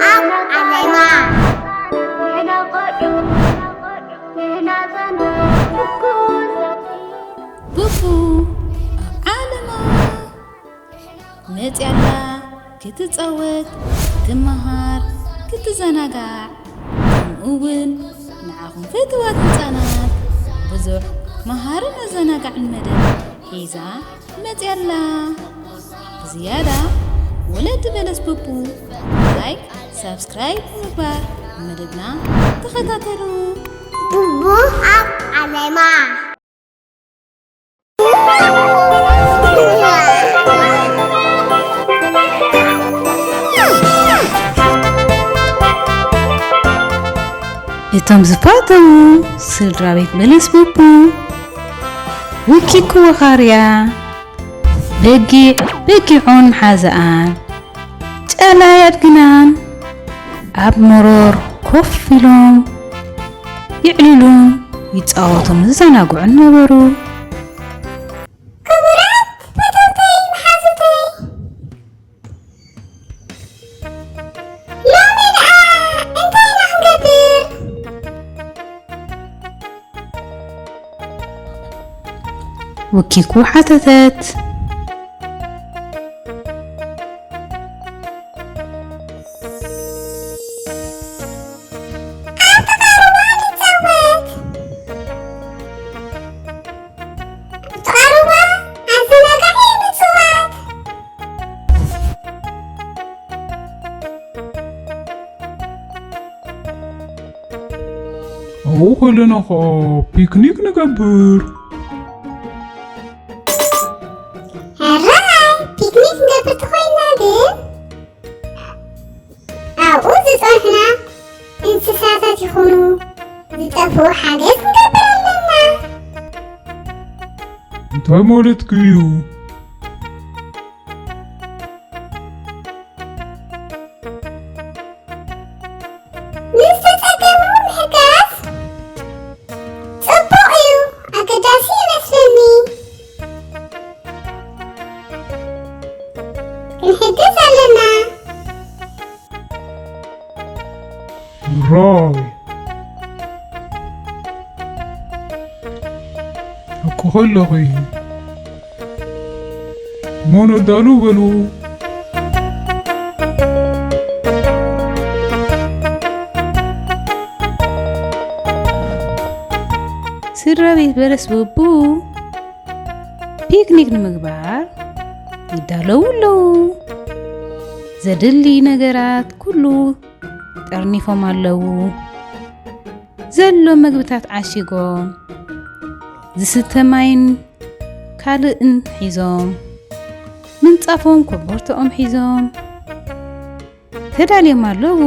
ኣብ ዓለማ። ቡቡ ኣብ ዓለማ መፅያላ ክትፃወት፣ ክትመሃር፣ ክትዘናጋዕ፣ ከምኡ እውን ንዓኹም ፍትዋት ህፃናት ብዙሕ መሃርን ኣዘናጋዕን መደብ ሒዛ መፅያላ። ብዝያዳ ወለዲ በለስ ቡቡ ላይክ፣ ሳብስክራይብ ብምግባር መደብና ተኸታተሉ። ቡቡ ኣብ ዓለማ። እቶም ዝፈተዉ ስድራ ቤት በለስ ቡቡ፣ ውኪኩ ወኻርያ፣ በጊዕ በጊዖን መሓዛኣን፣ ጨላይ ኣድግናን ኣብ መሮር ኮፍ ኢሎም ይዕልሉን ይጻወቱን ይዘናግዑን ነበሩ። ክቡራት ፈተውተይ መሓዙተይ፣ ሎሚ ደኣ እንታይ ኢና ክንገብር? ውኪኩ ሓተተት። ኣብ ተቓርባ ንጻወት። ተቓርባ ኣዘናጋዒ ምጽዋት። ኣብኡ ከለና ኸኣ ፒክኒክ ንገብር። ሕራይ ፒክኒክ ንገብር ተኾይንና ግን ኣብኡ ዝጸንሑና እንስሳታት ይኹኑ ዝጠፍኡ ሓገዝ ክንገብር ኣለና። እንታይ ማለትኪ እዩ? ንዝተጸገሙ ምሕጋዝ ጽቡቕ እዩ፣ ኣገዳሲ ይመስለኒ። ክንሕግዝ ኣለና። ራይ፣ እኮ ከለኺ እሞ ነዳሉ በሉ። ስድራ ቤት በለስ ቡቡ ፒክኒክ ንምግባር ይዳለዉ ኣለዉ። ዘድሊ ነገራት ኩሉ ጠርኒፎም ኣለዉ። ዘሎ መግብታት ዓሺጎም፣ ዝስተ ማይን ካልእን ሒዞም፣ ምንጻፎም ኮቦርታኦም ሒዞም ተዳልዮም ኣለዉ።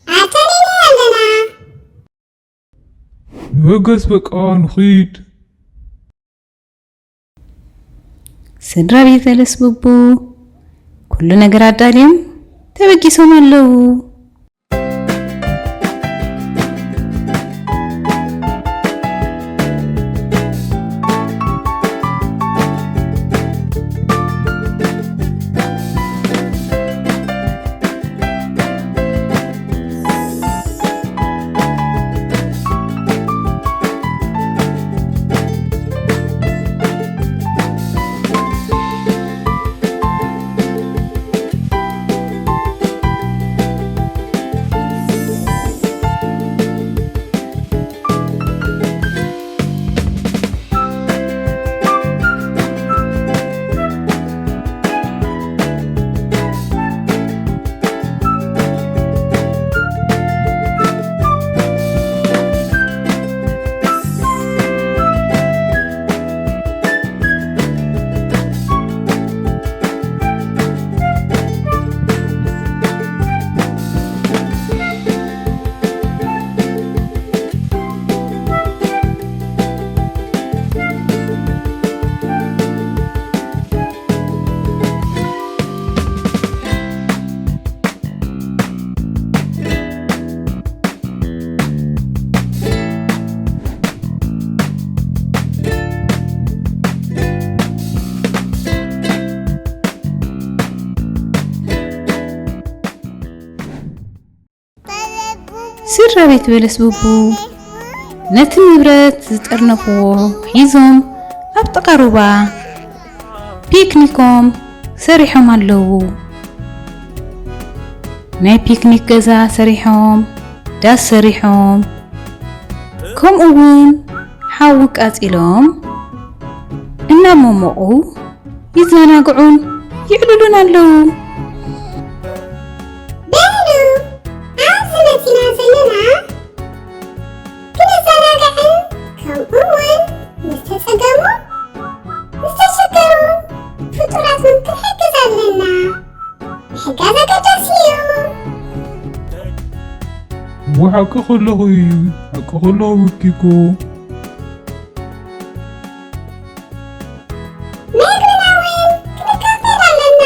ኣዳሊና ኣለና። ንበገስ በቃ ንኺድ። ስድራ ቤት በለስ ቡቡ ኩሉ ነገር ኣዳልዮም ተበጊሶም ኣለዉ። ስድራ ቤት በለስ ቡቡ ነቲ ንብረት ዝጠርነፍዎ ሒዞም ኣብ ጥቓ ሩባ ፒክኒኮም ሰሪሖም ኣለዉ። ናይ ፒክኒክ ገዛ ሰሪሖም፣ ዳስ ሰሪሖም፣ ከምኡ እውን ሓዊ ቃጺሎም እናመሞቑ ይዘናግዑን ይዕልሉን ኣለዉ። በሉ፣ ኣብዚ መጺና ዘለና ክንዘናጋዕን ከምኡ እውን ንዝተጸገሙ ንዝተሸገሩ ፍጡራት እውን ክንሕግዝ ኣለና። ምሕጋዝ ኣገዳሲ እዩ። እወ፣ ሓቂ ከለኹ እዩ። ሓቂ ከለኹ ብኪኮ። መግብና እውን ክንካፈል ኣለና።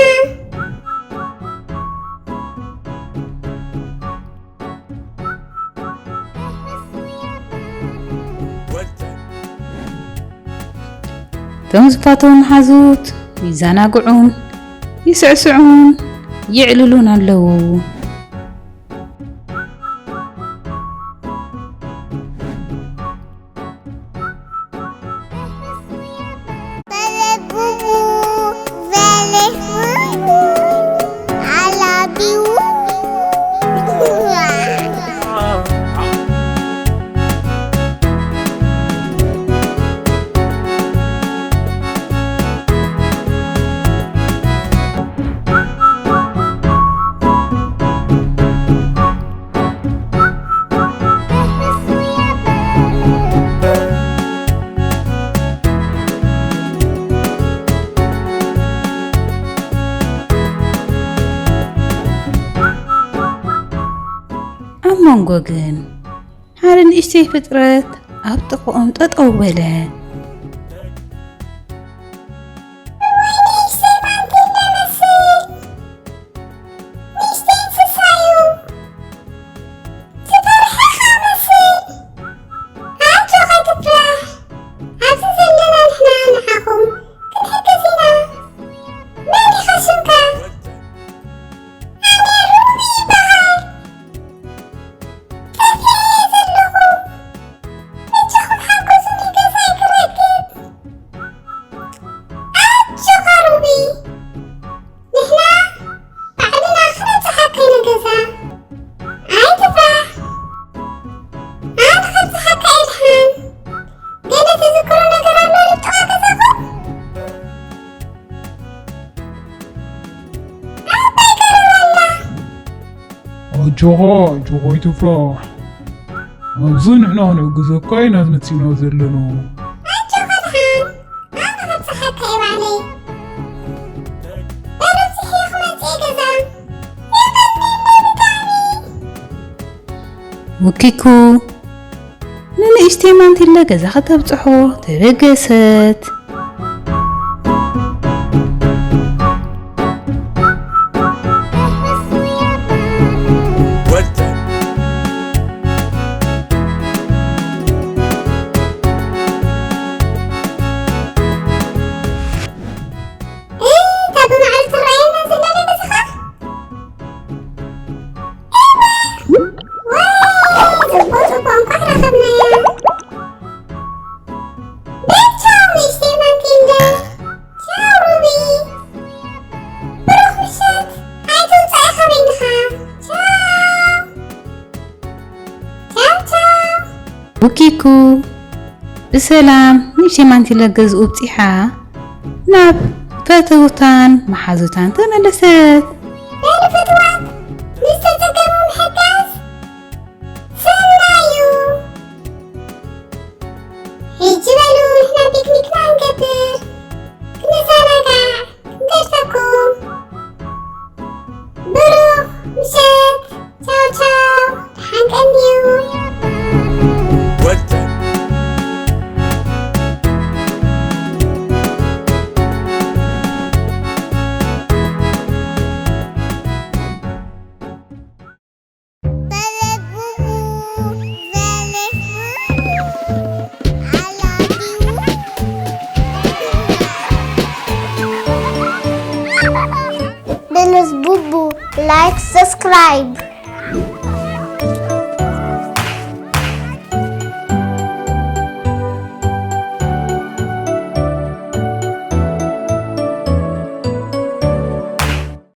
እቶም ዝፋተዉ መሓዙት ይዘናግዑን ይስዕስዑን ይዕልሉን ኣለዉ። ኣብ መንጎ ግን ሓደ ንእሽተይ ፍጥረት ኣብ ጥቕኦም ጠጠው በለ። ንእሽተይ እንስሳ እዩ። ዝፈርሐኻ መስል። ኣጆኻ ኣይትፍራሕ። ኣብዚ ዘለና ንሕና ንዓኹም ክንሕግዝ ኢና። መን ኢኻ ሽምካ? ኣነ ሩቢ ይበሃል። ጠፊኤ ዘለኹ። በጃኹም ሓግዙኒ ገዛይ ክረክብ። ኣጆኻ ሩቢ። ንሕና ባዕልና ክነብጽሓካ ኢና ገዛ። ኣይትፍራሕ። ኣነ ከብጽሓካ እየ ድሓን። ገለ ትዝክሮ ነገር ኣሎ ልጥቓ ገዛኹም? ኣባይ ቀረባ ኣላ። ኣጆኻ፣ ኣጆኻ ኣይትፍራሕ። ኣብዚ ንሕና ክንሕግዘካ ኢና መጺና ዘለና። ኣጆኻ ድሓን። ኣነ ከብጽሓካ እየ ባዕለይ። በሉ፣ ጽሒየ ክመጽእ እየ ገዛ። የቐንየለይ ብጣዕሚ። ወኪኩ ንንእሽተይ ማንቲለ ገዛ ከተብጽሖ ተበገሰት። እታ ብማዕረ ትረኣየና ዘላ ዶ ገዛኻ? እወ! ወይ፣ ጽቡቕ፣ ጽቡቕ፣ እንቋዕ ረኸብናያ። በል ቻው፣ ንእሽተይ ማንቲለ። ቻው፣ ሩቢ። ብሩኽ ምሸት። ኣይትውጻእ ኢኻ በይንኻ። ቻው። ቻው፣ ቻው። ወኪኩ ብሰላም ንእሽተይ ማንቲለ ገዝኡ ኣብጺሓ ናብ ፈተውታን መሓዙታን ተመለሰት። በሉ ፍትዋት፣ ንዝተጸገሙ ምሕጋዝ ሰናይ እዩ። ሕጂ በሉ ንሕና ፒክኒክና ንገብር፣ ክንዘናጋዕ። ገድፈኩም። ብሩኽ ምሸት። ቻው ቻው። ደሓን ቀንዩ። Benes Bubu, like, subscribe.